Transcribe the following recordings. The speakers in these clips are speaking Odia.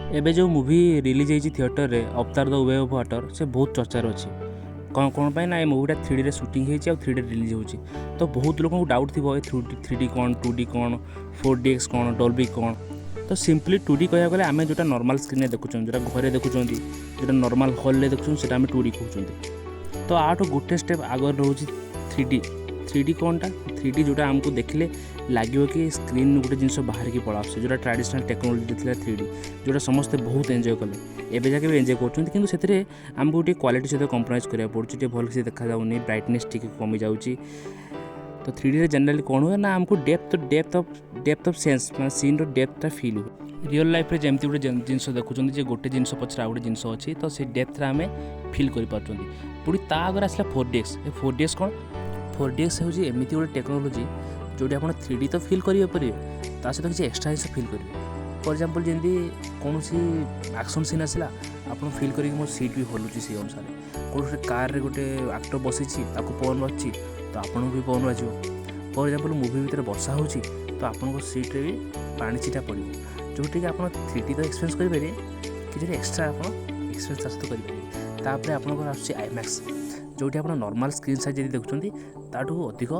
ଏବେ ଯେଉଁ ମୁଭି ରିଲିଜ୍ ହେଇଛି ଥିଏଟରରେ, ଅବତାର the we of water, ସେ ବହୁତ ଚର୍ଚ୍ଚାରେ ଅଛି। କ'ଣ କ'ଣ ପାଇଁ ନା ଏ ମୁଭିଟା 3Dରେ ସୁଟିଂ ହେଇଛି ଆଉ 3Dରେ ରିଲିଜ୍ ହେଉଛି। ତ ବହୁତ ଲୋକଙ୍କୁ ଡାଉଟ୍ ଥିବ, ଏ 3D କ'ଣ, 2D କ'ଣ, 4DX କ'ଣ, ଡଲବି କ'ଣ? ତ ସିମ୍ପଲି 2D କହିବାକୁ ଗଲେ ଆମେ ଯେଉଁଟା ନର୍ମାଲ୍ ସ୍କ୍ରିନ୍ରେ ଦେଖୁଛନ୍ତି, ଯେଉଁଟା ଘରେ ଦେଖୁଛନ୍ତି, ଯେଉଁଟା ନର୍ମାଲ୍ ହଲ୍ରେ ଦେଖୁଛନ୍ତି, ସେଇଟା ଆମେ 2D କହୁଛନ୍ତି। ତ ୟାଠୁ ଗୋଟେ ଷ୍ଟେପ୍ ଆଗରେ ରହୁଛି 3D। 3D କ'ଣଟା? 3D ଯେଉଁଟା ଆମକୁ ଦେଖିଲେ ଲାଗିବ କି ସ୍କ୍ରିନ୍ରୁ ଗୋଟେ ଜିନିଷ ବାହାରିକି ପଳା ଆସୁଛି। ଯେଉଁଟା ଟ୍ରାଡ଼ିସନାଲ୍ ଟେକ୍ନୋଲୋଜି ଥିଲା 3D, ଯେଉଁଟା ସମସ୍ତେ ବହୁତ ଏନ୍ଜୟ କଲେ, ଏବେ ଯାକେ ବି ଏନ୍ଜୟ କରୁଛନ୍ତି। କିନ୍ତୁ ସେଥିରେ ଆମକୁ ଟିକେ କ୍ୱାଲିଟି ସହିତ କମ୍ପ୍ରମାଇଜ୍ କରିବାକୁ ପଡ଼ୁଛି, ଟିକେ ଭଲସେ ଦେଖାଯାଉନି, ବ୍ରାଇଟନେସ୍ ଟିକେ କମିଯାଉଛି। ତ 3Dରେ ଜେନେରାଲି କ'ଣ ହୁଏ ନା ଆମକୁ depth of sense, ମାନେ ସିନ୍ର ଡେପ୍ଥଟା ଫିଲ୍ ହୁଏ। ରିଅଲ୍ ଲାଇଫ୍ରେ ଯେମିତି ଗୋଟେ ଜିନିଷ ଦେଖୁଛନ୍ତି ଯେ ଗୋଟେ ଜିନିଷ ପଛରେ ଆଉ ଗୋଟେ ଜିନିଷ ଅଛି, ତ ସେ ଡେପ୍ଥରେ ଆମେ ଫିଲ୍ କରିପାରୁଛନ୍ତି। ପୁଣି ତା ଆଗରେ ଆସିଲା 4DX। ଏ 4DX କ'ଣ? 4DX ହେଉଛି ଏମିତି ଗୋଟେ ଟେକ୍ନୋଲୋଜି ଯେଉଁଠି ଆପଣ 3D ତ ଫିଲ୍ କରିପାରିବେ, ତା ସହିତ କିଛି ଏକ୍ସଟ୍ରା ଜିନିଷ ଫିଲ୍ କରିବେ। ଫର୍ ଏକ୍ଜାମ୍ପଲ୍, ଯେମିତି କୌଣସି ଆକ୍ସନ୍ ସିନ୍ ଆସିଲା, ଆପଣ ଫିଲ୍ କରିକି ମୋ ସିଟ୍ ବି ହଲୁଛି ସେଇ ଅନୁସାରେ। କୌଣସି ଗୋଟେ କାର୍ରେ ଗୋଟେ ଆକ୍ଟର ବସିଛି, ତାକୁ ପବନ ବାଜୁଛି, ତ ଆପଣଙ୍କୁ ବି ପବନ ବାଜିବ। ଫର୍ ଏକ୍ଜାମ୍ପଲ୍, ମୁଭି ଭିତରେ ବର୍ଷା ହେଉଛି, ତ ଆପଣଙ୍କ ସିଟ୍ରେ ବି ପାଣି ଛିଟା ପଡ଼ିବ। ଯେଉଁଠିକି ଆପଣ 3D ତ ଏକ୍ସପିରିଏନ୍ସ କରିପାରିବେ, କିଛି ଗୋଟେ ଏକ୍ସଟ୍ରା ଆପଣ ଏକ୍ସପିରିଏନ୍ସ ତା ସହିତ କରିପାରିବେ। ତାପରେ ଆପଣଙ୍କର ଆସୁଛି ଆଇମ୍ୟାକ୍ସ, ଯେଉଁଠି ଆପଣ ନର୍ମାଲ୍ ସ୍କ୍ରିନ୍ ସାଇଜ୍ ଯଦି ଦେଖୁଛନ୍ତି, ତାଠୁ ଅଧିକ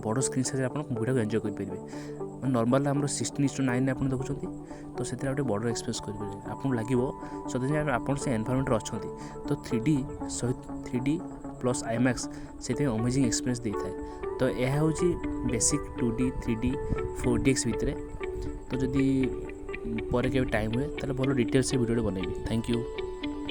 ବଡ଼ ସ୍କ୍ରିନ୍ ସାଇଜ୍ରେ ଆପଣ ମୁଭିଟାକୁ ଏନ୍ଜୟ କରିପାରିବେ। ମାନେ ନର୍ମାଲ୍ ଆମର 16:9 ଆପଣ ଦେଖୁଛନ୍ତି, ତ ସେଥିରେ ଆଉ ଟିକେ ବଡ଼ ଏକ୍ସପିରିଏନ୍ସ କରିପାରିବେ। ଆପଣଙ୍କୁ ଲାଗିବ ସତେ ଯେ ଆପଣ ସେ ଏନଭାରମେଣ୍ଟରେ ଅଛନ୍ତି। ତ 3D ସହିତ 3D plus IMAX ସେଥିପାଇଁ ଅମେଜିଂ ଏକ୍ସପିରିଏନ୍ସ ଦେଇଥାଏ। ତ ଏହା ହେଉଛି ବେସିକ୍ 2D, 3D, 4DX ଭିତରେ। ତ ଯଦି ପରେ କେବେ ଟାଇମ୍ ହୁଏ, ତାହେଲେ ଭଲ ଡିଟେଲ୍ସ ଭିଡ଼ିଓଟେ ବନେଇବି। Thank you.